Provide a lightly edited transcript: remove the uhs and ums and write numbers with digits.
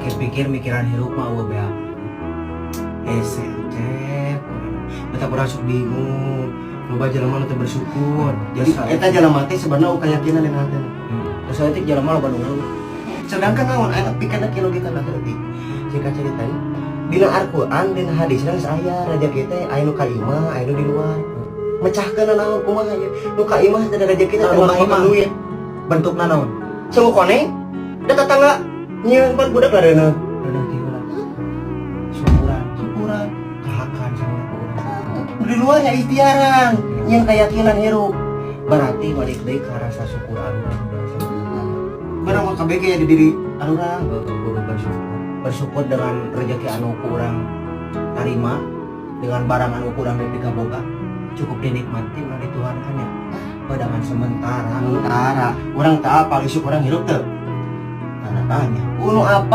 Dipikir-pikir, mikiran hirup mah euweuh beak. Hese, Cep. Matak urang sok bingung. Loba jelema nu teu bersyukur. Jadi eta jelema teh sebenarnya euweuh keyakinan dina hatena. Terus saeutik jelema loba nu ngeluh. Sedangkan naon aya pikirna kieu, logika na leutik. Singkat cerita, dina Al-Qur'an, dina hadis geus aya rezeki teh aya nu ka imah, aya nu di luar. Mecahkeun naon, kumaha ieu? Nu ka imah teh rezeki teh Nu ka makan imah. Duit. Bentukna naon? Sangu koneng da tetangga nyieun pan budak lareuneuh. Reuneuh ti heula. Syukuran, Syukuran. Kahakan sama ku urang. Di luarnya ikhtiaran, nyieun keyakinan hirup. Berarti balik deui ka rasa syukur anu urang sebenarnya. Barang mah kabeh ge di diri urang. Kudu bersyukur. Bersyukur dengan rezeki anu ku urang tarima, dengan barang anu ku urang dipikaboga, cukup dinikmati, ulah dituhankan ya. Pedangan sementara. Sementara urang tak apal isuk urang hirup teu. Tanda tanya. Unu apa?